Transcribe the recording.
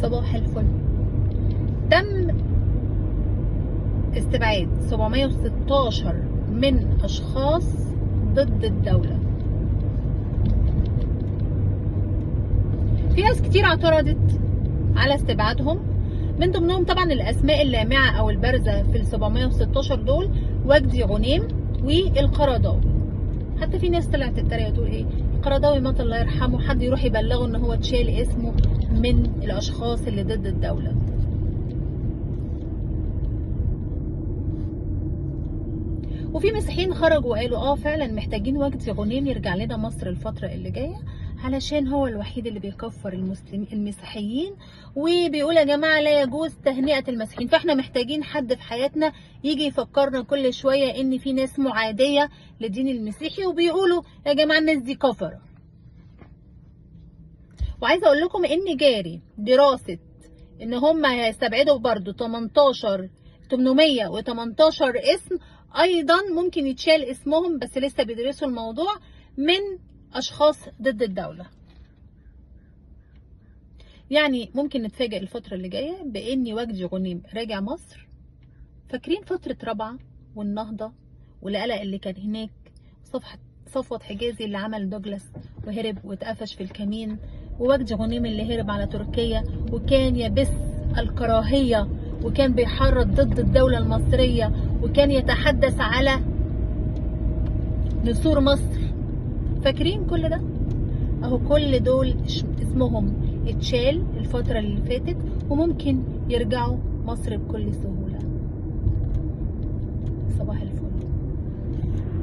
صباح الفل. تم استبعاد 716 من أشخاص ضد الدولة. في ناس كتير اعترضت على استبعادهم، من ضمنهم طبعا الأسماء اللامعة أو البارزة في ال 716 دول وجدي غنيم والقرضاوي. حتى في ناس طلعت تتريق وتقول ايه القرضاوي مات الله يرحمه، حد يروح يبلغه ان هو اتشال اسمه من الاشخاص اللي ضد الدولة. وفي مسيحيين خرجوا وقالوا فعلا محتاجين وجدي غنيم يرجع لنا مصر الفترة اللي جاية، علشان هو الوحيد اللي بيكفر المسلمين المسيحيين وبيقول يا جماعة لا يجوز تهنئة المسيحيين، فاحنا محتاجين حد في حياتنا يجي يفكرنا كل شوية ان في ناس معادية لدين المسيحي وبيقولوا يا جماعة الناس دي كفرة. وعايزة اقول لكم ان جاري دراسة ان هم هيستبعدوا برضو 818 اسم ايضا ممكن يتشال اسمهم، بس لسه بيدرسوا الموضوع، من اشخاص ضد الدولة. يعني ممكن نتفاجئ الفترة اللي جاية بان وجدي غنيم راجع مصر. فاكرين فترة رابعة والنهضة والقلق اللي كان هناك، صفوت حجازي اللي عمل دوجلاس وهرب واتقفش في الكمين، ووجدي غنيم اللي هرب على تركيا وكان يبث الكراهية وكان بيحرض ضد الدولة المصرية وكان يتحدث على نسور مصر. فاكرين كل ده؟ اهو كل دول اسمهم اتشال الفترة اللي فاتت وممكن يرجعوا مصر بكل سهولة. صباح الفل.